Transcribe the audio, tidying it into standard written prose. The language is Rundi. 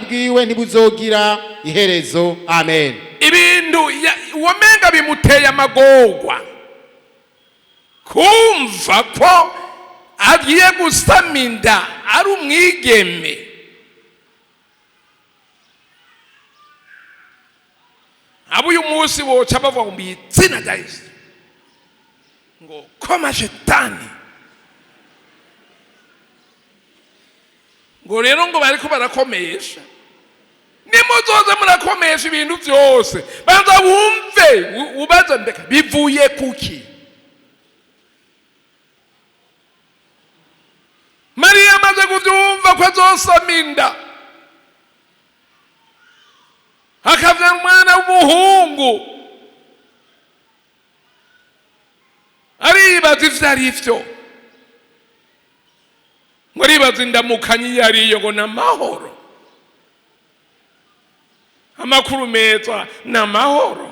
Bwiwe ntibuzogira iherezo. Amen. Ibintu wamenga bimuteye amagorwa kumva ko agiye gusama inda ari umwigeme. Abo uyu munsi boca bavuga ngo mw'izina rya Yesu, ngo koma shetani, ngo rero ngo bariko barakomesha. Nimuzoze murakomesha ibintu byose, banza wumve, ubaze mbeka bivuye kuki. Mariya amaze kubyumva ko azosama inda akabyara umwana w'umuhungu, aribaza ivyo ari vyo, ngo aribaza indamukanyi iyo ariyo, ngo ni amahoro, amakuru meza ni amahoro.